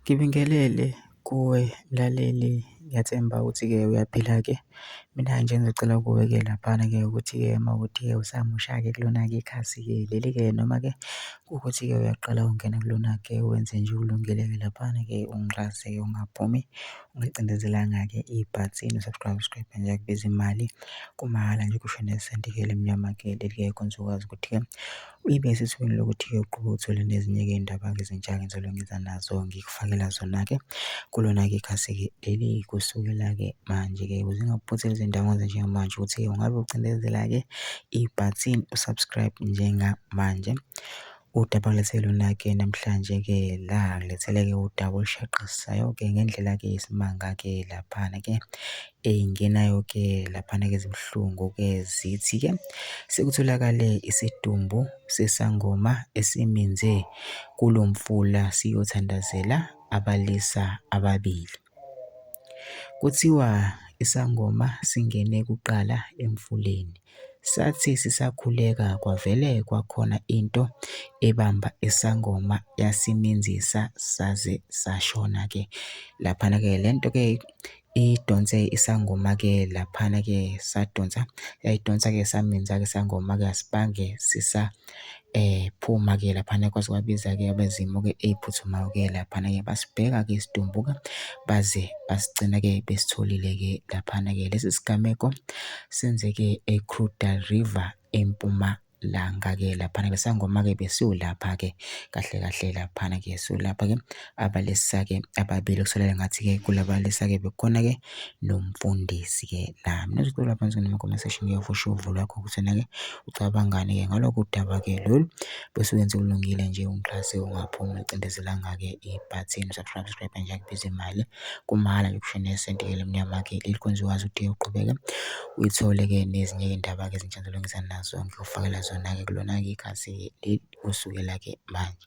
Ngibingelele kuwe mlaleli, ngiyathemba ukuthi-ke uyaphila-ke. Mina nje engizocela kuwe-ke laphana-ke ukuthi-ke uma kuwukuthi-ke usamusha-ke kulona-ke ikhasi-ke leli-ke noma-ke kuwukuthi-ke uyaqala ukungena kulona-ke wenze nje okulungile-ke laphana-ke ungixhase-ke ungaphumi ungacindezelanga-ke ibhathini u-subscribe, subscribe nje akubizi imali, kumahhala nje kusho nesenti-ke elimnyama-ke leli-ke kwenza ukwazi ukuthi-ke ibe sethubeni lokuthi-ke uqhubeke uthole nezinye-ke iy'ndaba-ke ezintsha-ke engizoloku ngiza nazo ngikufakela zona-ke kulona-ke ikhasi-ke leli kusukela-ke manje-ke ukuze ungaphutheli izindawo njengamanje ukuthi-ke ungabe ucindezela-ke ibhathini u-subscribe njengamanje. Udaba engilethele lona-ke namhlanje-ke la ngilethele-ke udaba olushaqisayo-ke ngendlela-ke yesimanga-ke laphana-ke ey'ngenayo-ke laphana-ke ezibuhlungu-ke zithi-ke sekutholakale isidumbu sesangoma esiminze kulo mfula siyothandazela abalisa ababili. Kuthiwa isangoma singene kuqala emfuleni, sathi sisakhuleka kwavele kwakhona into ebamba isangoma yasiminzisa saze sashona-ke laphana-ke. Le nto-ke idonse isangoma-ke laphana-ke sadonsa, yayidonsa-ke saminza-ke isangoma-ke asibange phuma-ke laphana kwaze kwabiza-ke abezimo-ke ey'phuthumayo-ke laphana-ke basibheka-ke isidumbu-ke baze basigcina-ke besitholile-ke laphana-ke. Lesi sigameko senzeke e-Crocodile River eMpumalanga-ke laphana-ke. Isangoma-ke besiwulapha-ke kahle kahle laphana-ke siwulapha-ke abalisa-ke ababili okusolakala ngathi-ke kulabalisa-ke bekukhona-ke nomfundisi-ke la. Mina ngizocela phansi kuma-comment section ngiyovusha uvo lwakho ukuthi wena-ke ucabangani-ke ngalokhu daba-ke lolu bese wenza okulungile nje ungixhase ungaphumi ucindezelanga-ke ibhathini u-subscribe subscribe nje akubizi imali kumahhala nje kusho nesenti-ke elimnyama-ke leli kwenza ukwazi ukuthi uqhubeke uyithole-ke nezinye iy'ndaba-ke ezintsha ngizalungiza nazo ngikufakela zona-ke kulona-ke ikhasi-ke leli kusukela-ke manje.